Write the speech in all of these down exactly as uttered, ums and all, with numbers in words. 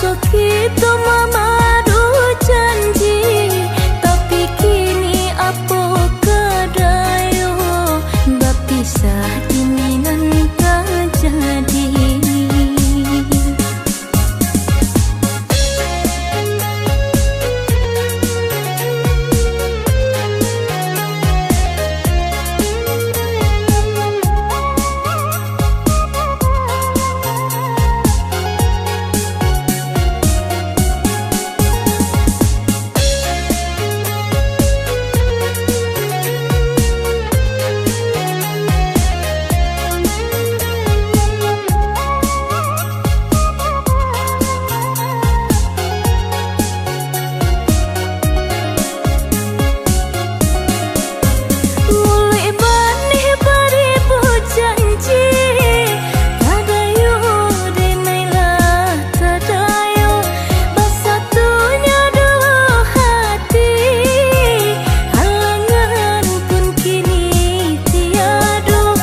Maso kito mamadu janji, tapi kini apo ka dayo, bapisah kini nan tajadi. Muluik manih baribu janji, tadayo denai lah tadayo. Basatunyo duo hati, halangan pun kini tiado.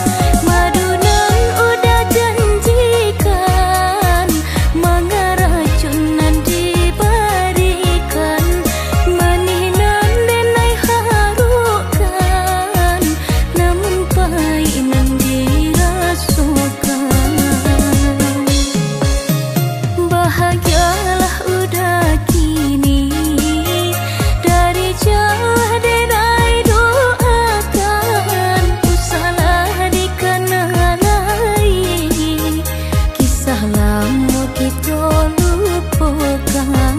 Madu nan udah janjikan, mangaracun nan dibarikan, manih nan denai harukkan, namun pahik nan dirasokan. Bahagialah udah kini, dari jauah denai doakan, usahlah dikana lai, kisah lamo kito lupokan.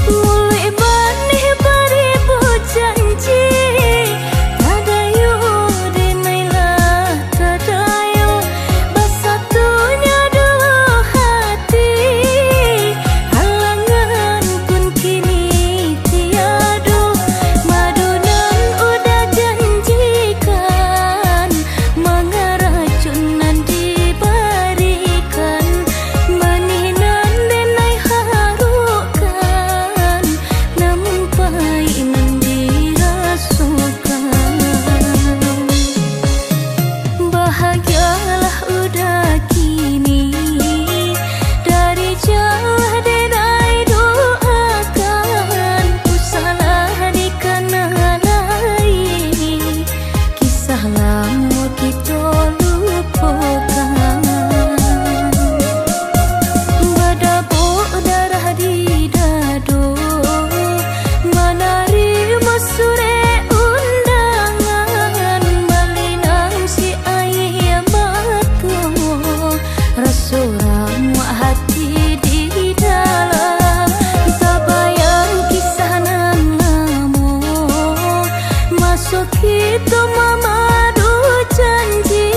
Muluik manih baribu janji, tadayo denai lah tadayo. Basatunyo duo hati, halangan pun kini tiado. Madu nan udah janjikan, mangaracun nan dibarikan, manih nan denai harukkan, namun pahik nan dirasokan. Bahagialah udah kini, dari jauah denai doakan, usahlah dikana lai, kisah lamo kito lupokan. Badabok darah di dado, manarimo surek undangan, balinang si aia mato, raso ramuak hati di dalam. Tabayang kisah nan lamo, maso kito mamadu janji,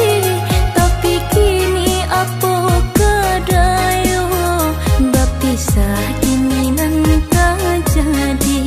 tapi kini apo ka dayo, bapisah kini nan tajadi.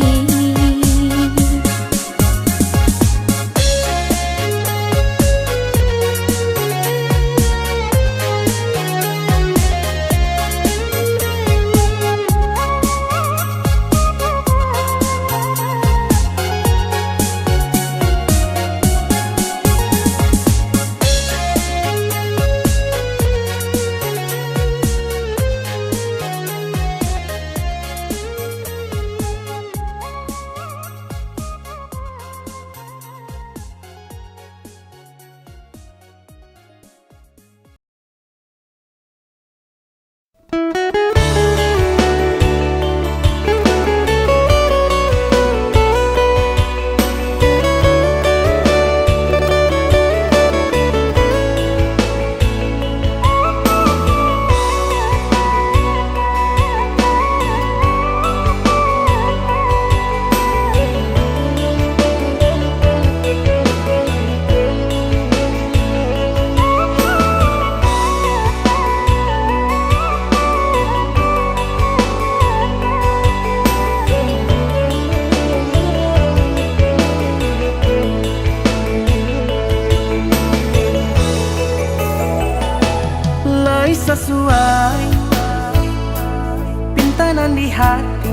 hati,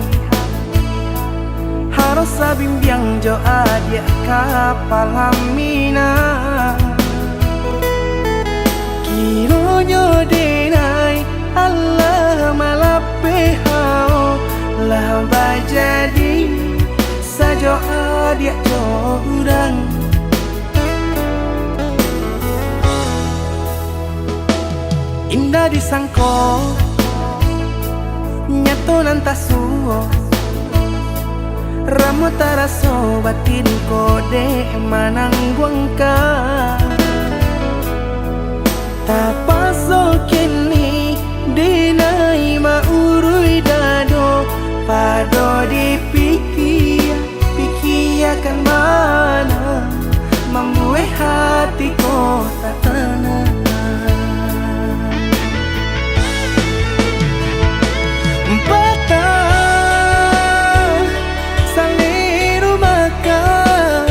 harus sabimbiang jo adiak ka Palamina. Kironyo denai Allah malapeh hao, lah bajadi sajo adiak jo urang. Indak disangko, nyato nan tasuo, ramo taraso batin ko dek manangguangkan. Tapaso kini dinai maurui dado, pado dipikia, pikiakan bana, mambuek hati ko tak tanang. Patah salero makan,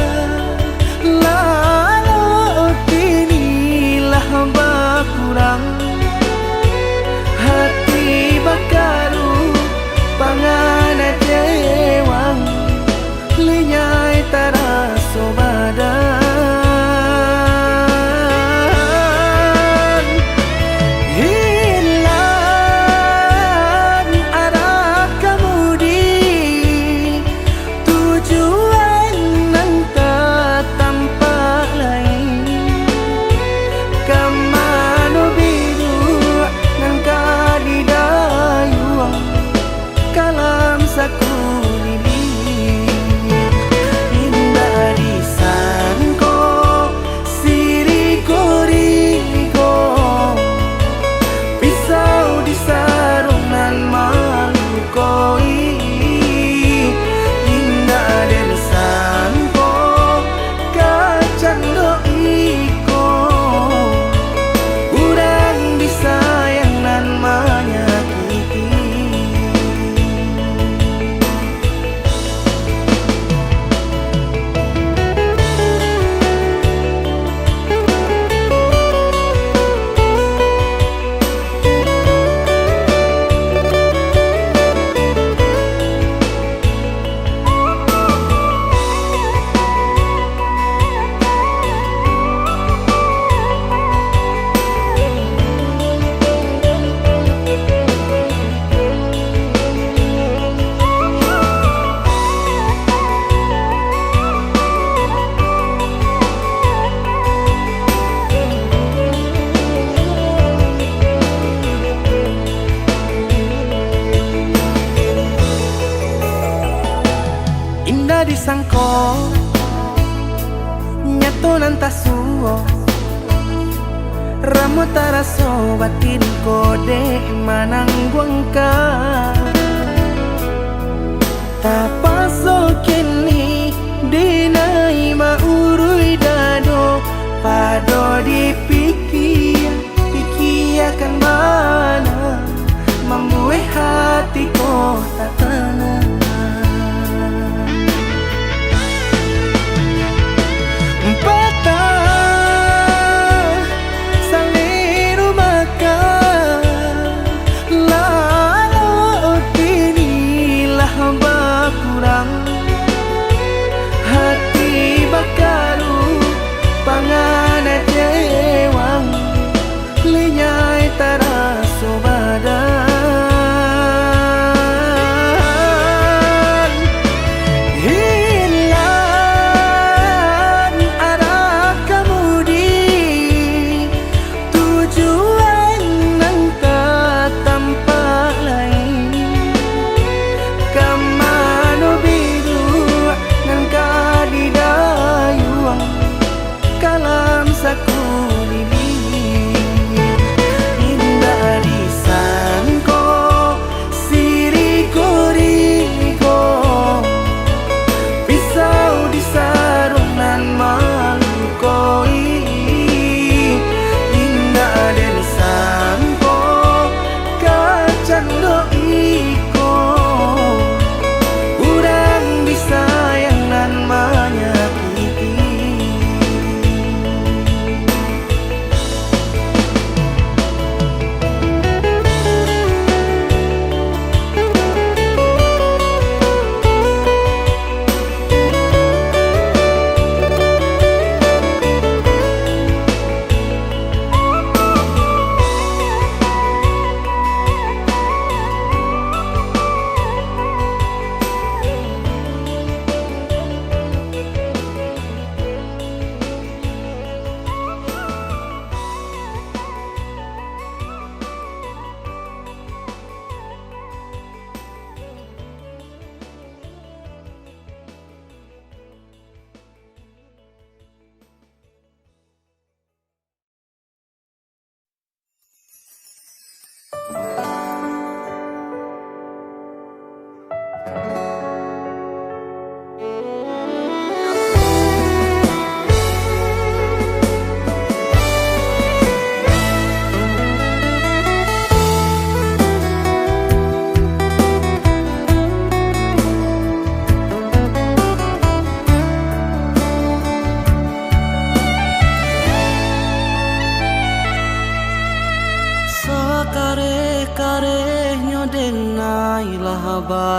lalok kini lah bakurang. Hati bakaruh, pangan kecewang, linyai taraso badan. Hilang arah kamudi, tujuan nan tak tampak lai. Ka mano biduak nan ka didayuang, kalam sakuliliang. Indak disangko, sirigo-rigo, pisau di sarung nan malukoi. Indak den sangko, kacando iko, urang disayang nan manyakiti. Indak disangko, nyato nan tasuo, ramo taraso batin ko dek manangguangkan. Tapaso kini dinai maurui dado, pado dipikia, pikiakan bana, mambuek hati ko tak tanang. Patah salero makan, lalok kini lah bakurang. Hati bakaruh, pangan kecewang, linyai taraso badan.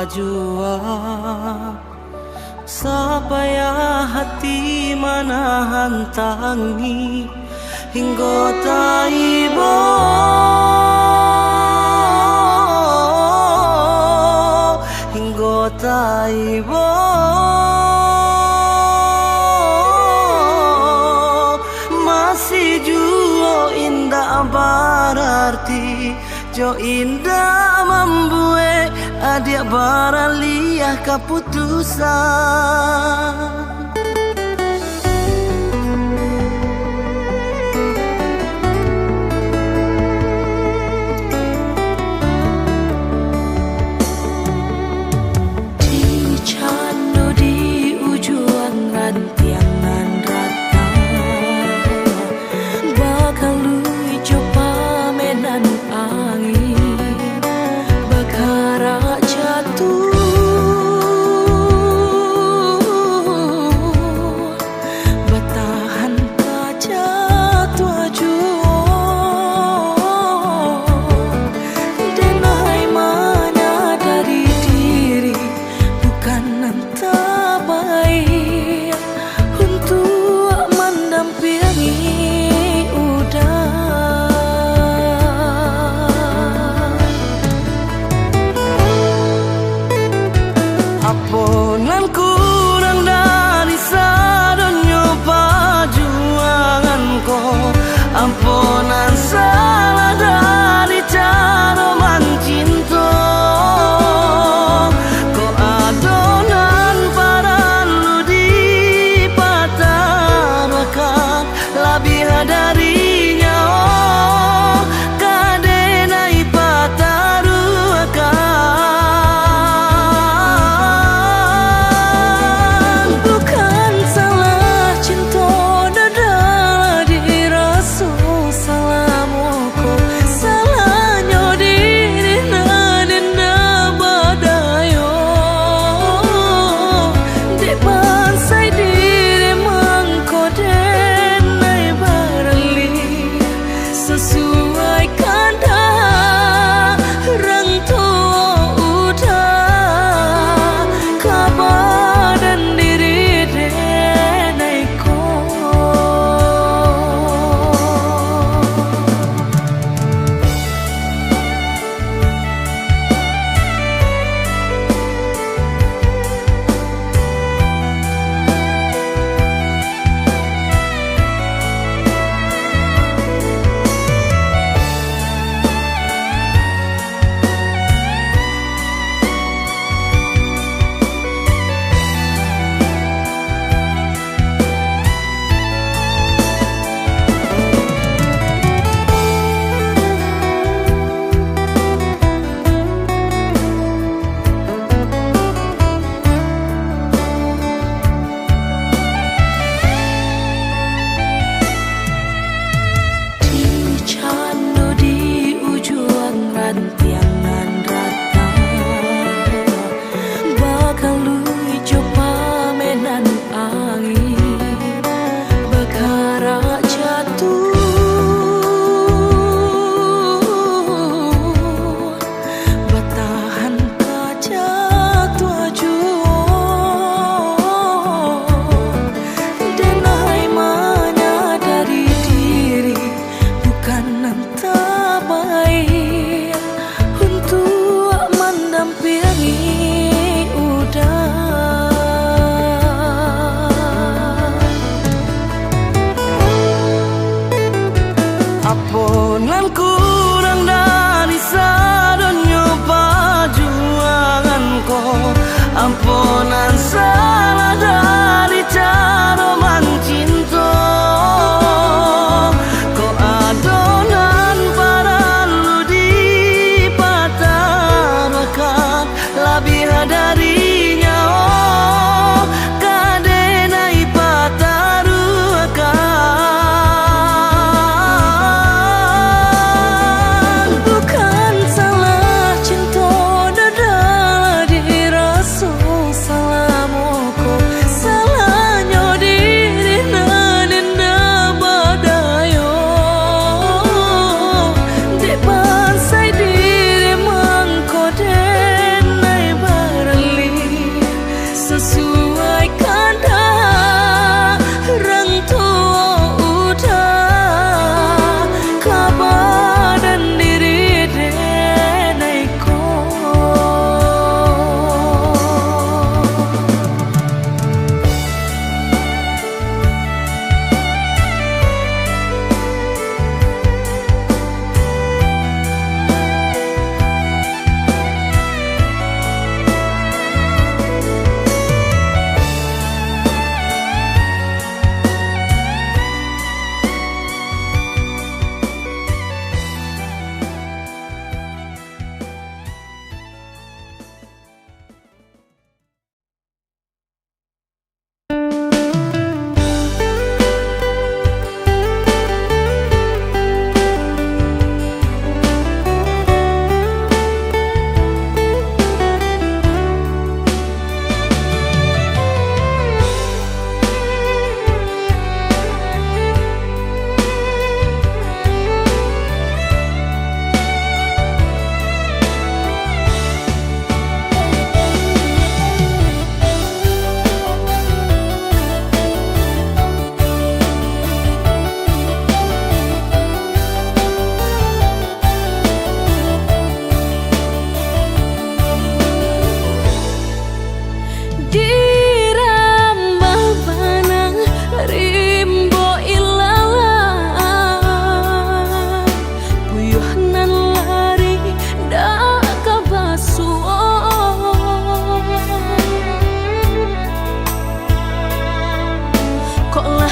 Jua sapayah hati manahan tangih, hinggo taibo, hinggo taibo, masih juo indak bararti. Jo indak mambuek adiak baraliah kaputusan. Di cando di ujuang rantiang nan rata, bakaluik jo pamenan angin, bakarak jatuah, batahan ka jatuah juo. Denai manyadari diri bukan nan tabaiak untuak mandampiangi uda. Apo nan kurang dari sadonyo pajuangan ko? Apo nan salah dari caro mancinto? Kok ado nan paralu dipataruahkan? Labiah dari nyawo ka denai pataruahkan. Bukan salah cinto nan lah diraso salamo ko, salahnyo diri nan indak badayo. Dek bansaik diri mangko denai baralih, sasuai kandak rang tuo uda, ka badan diri denai ko. Di cando di ujuang rantiang nan rata, bakaluik jo pamenan angin, bakarak jatuah, batahan ka jatuah juo. Denai manyadari diri bukan nan tabaiak untuak mandampiangi uda. Apo nan kurang dari sadonyo pajuangan ko? Apo nan salah dari caro mancinto? Kok ado nan paralu dipataruahkan? Labiah dari nyawo ka denai pataruahkan.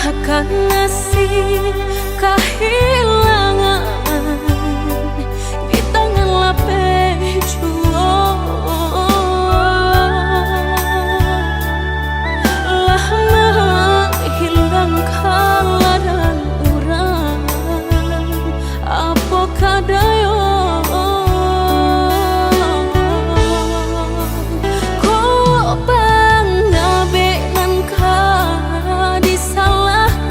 Kan nasib kahilangan di tangan lapeh juo. Lah manghilang ka ladang urang, apo ka dayo? Kok pangabek nan ka disalahkan,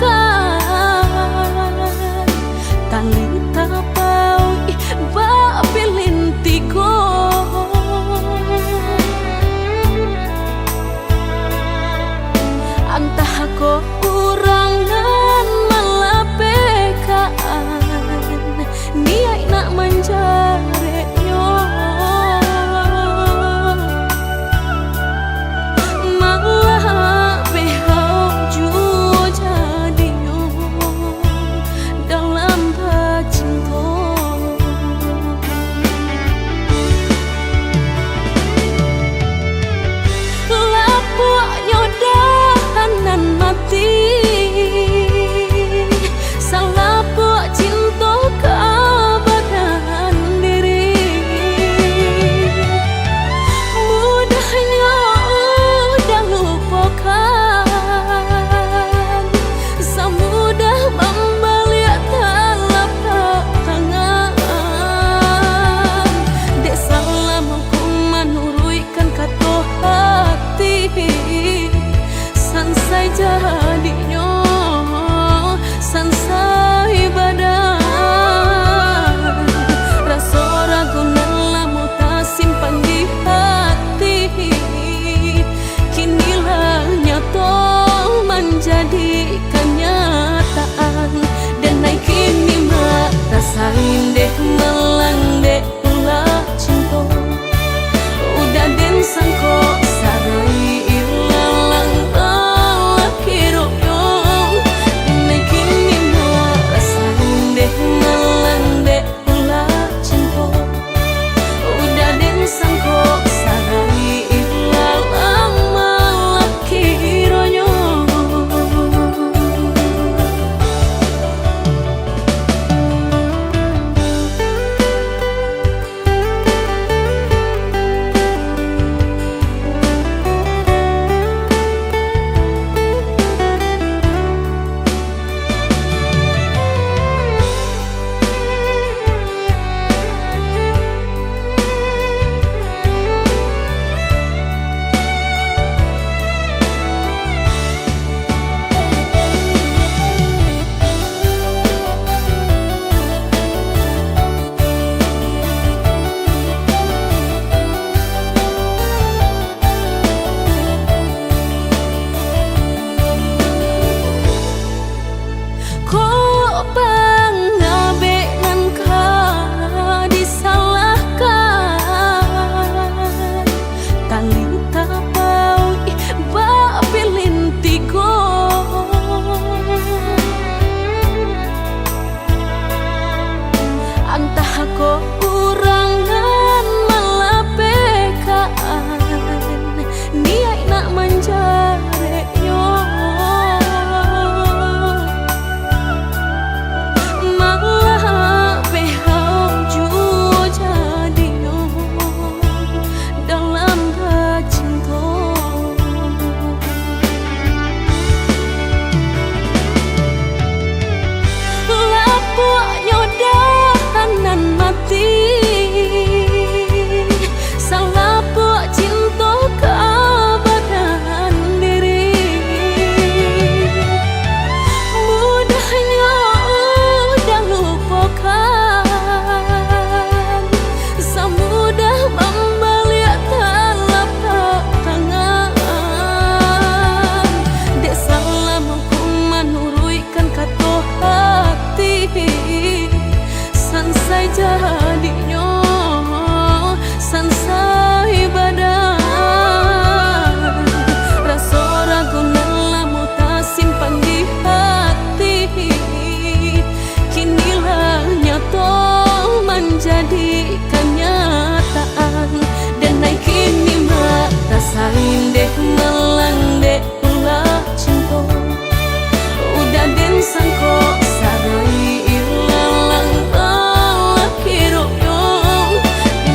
Sangko sagai ilalang lalaki ronyo,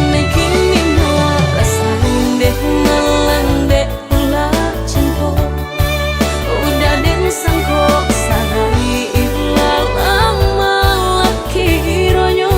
naikin minyak rasang deh malang dek ulah cinto. Udah den sangko sagai ilalang lalaki ronyo.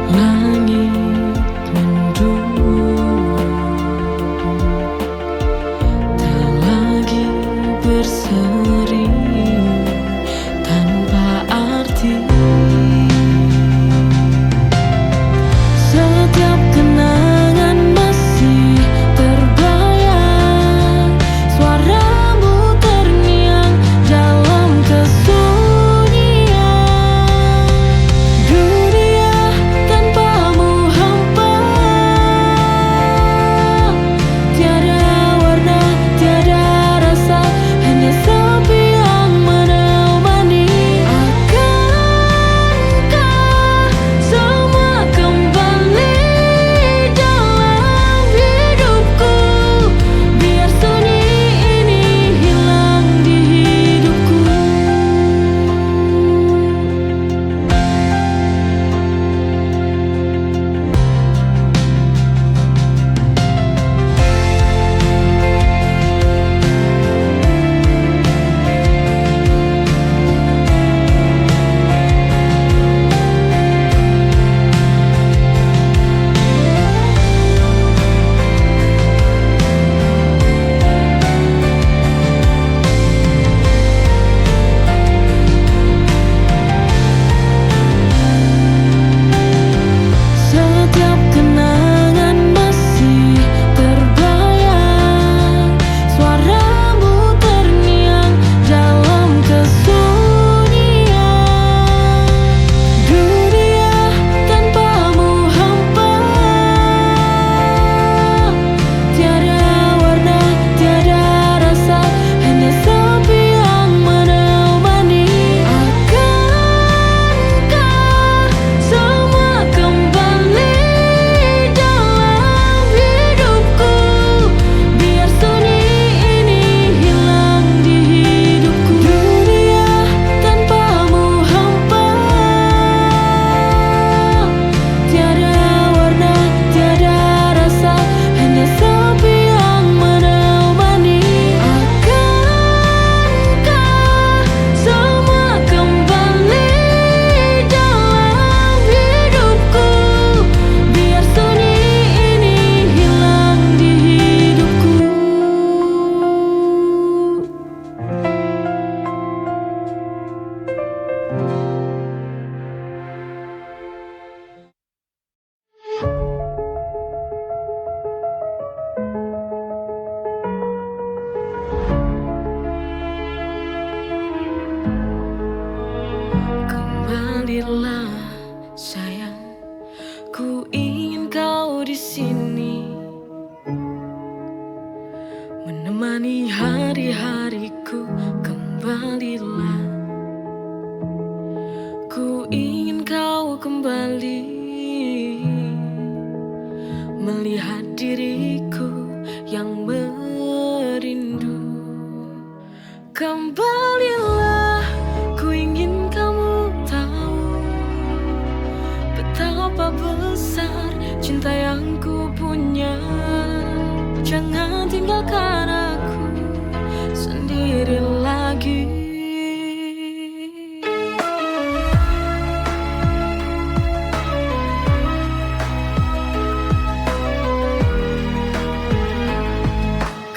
Langit mendung, tak lagi berseri tanpa arti. Setiap kenangan masih terbayang, suaramu terngiang dalam kesunyian. Dunia tanpamu hampa, tiada warna, tiada rasa, hanya sepi yang menemani. Akankah semua kembali dalam hidupku? Biar sunyi ini hilang di hidupku. Setiap kenangan masih terbayang, suaramu terngiang dalam kesunyian. Dunia tanpamu hampa, tiada warna, tiada rasa, hanya sepi yang menemani. Akankah semua kembali dalam hidupku? Biar sunyi ini hilang di hidupku. Dunia tanpamu hampa, tiada warna, tiada rasa, hanya sepi yang menemani. Akankah semua kembali dalam hidupku? Biar sunyi ini hilang di hidupku. Kembalilah, sayang, ku ingin kau di sini. Menemani hari-hariku, kembalilah. Ku ingin kau kembali, melihat diriku yang merindu. Kembalilah, ku ingin kamu tahu betapa besar cinta yang ku punya. Jangan tinggalkan aku sendiri lagi.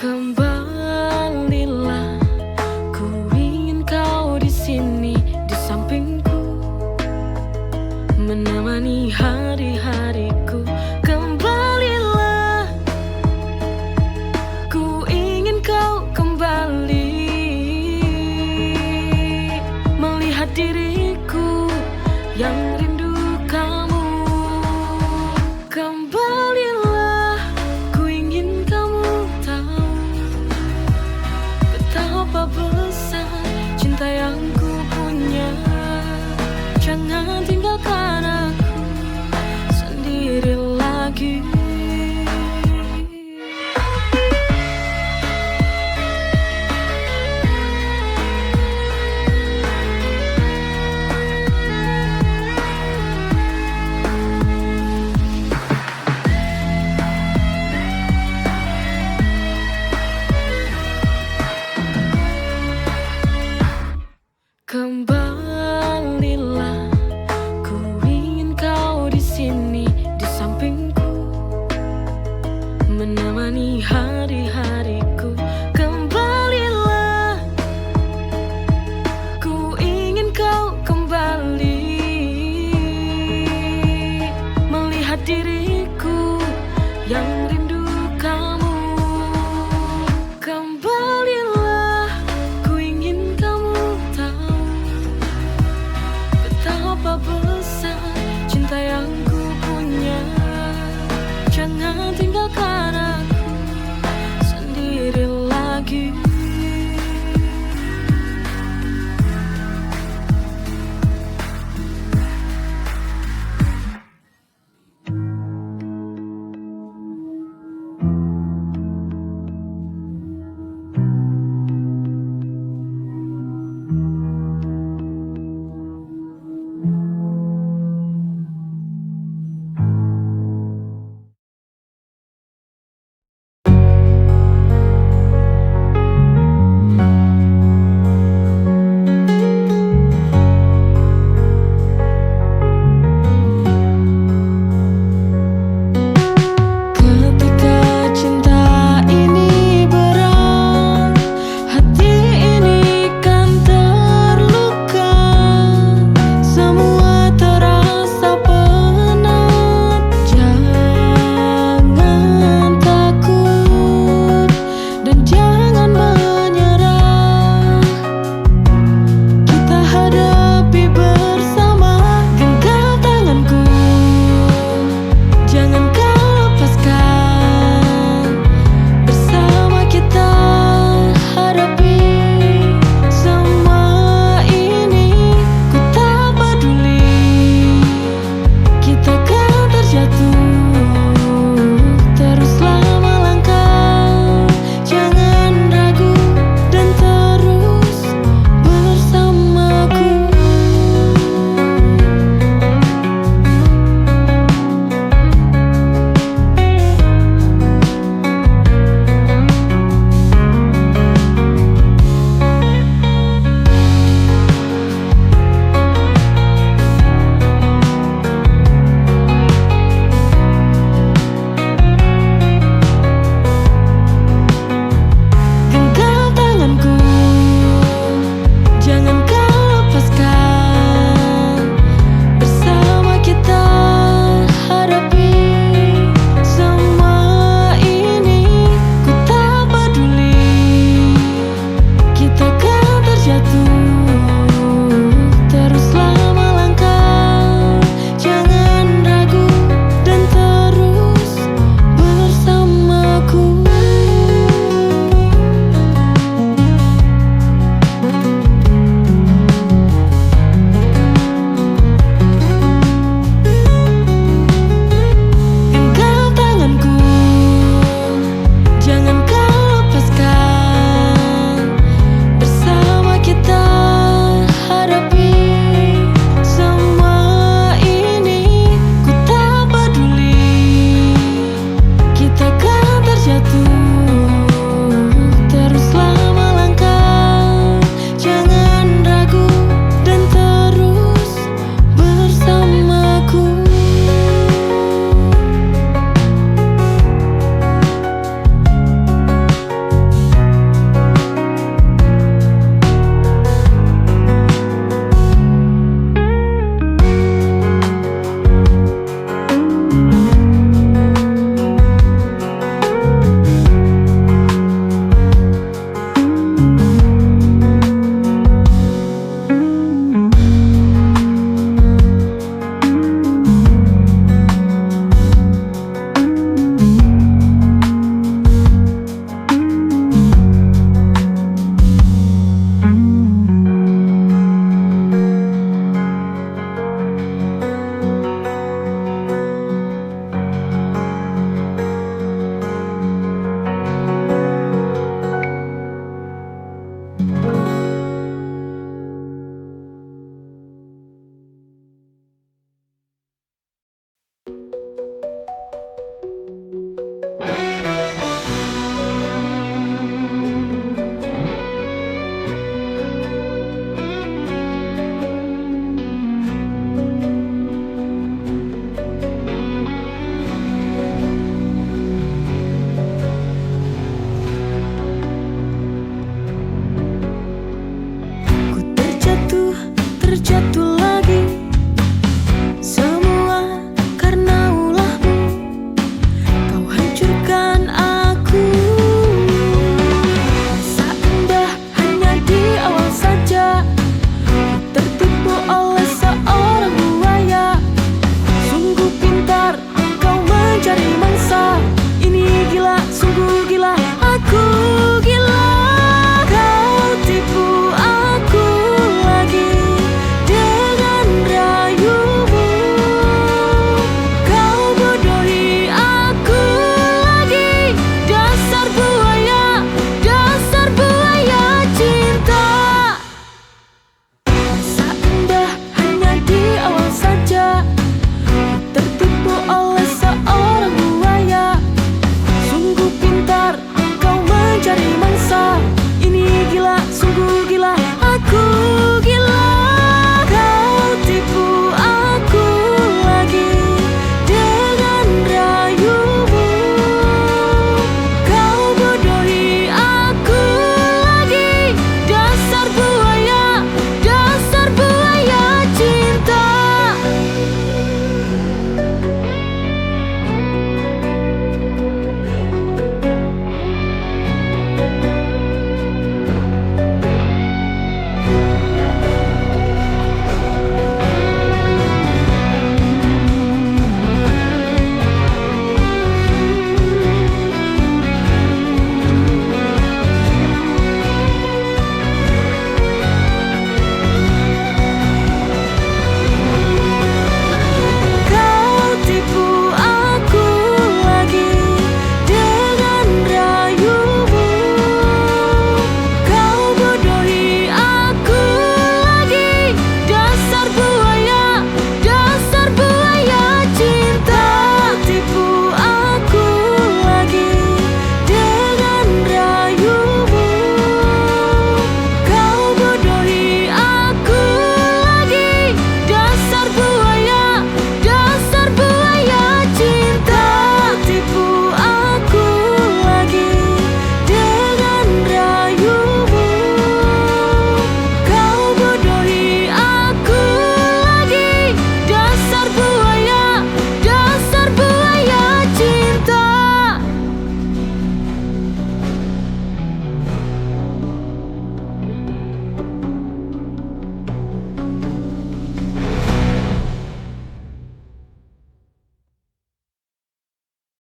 Kembalilah, ku ingin kau di sini, di sampingku, menemani hari-hariku. Kembalilah, ku ingin kau kembali, melihat diriku yang rindu kamu. Kembalilah, ku ingin kamu tahu betapa besar cinta yang ku punya. Jangan tinggalkan aku diriku yang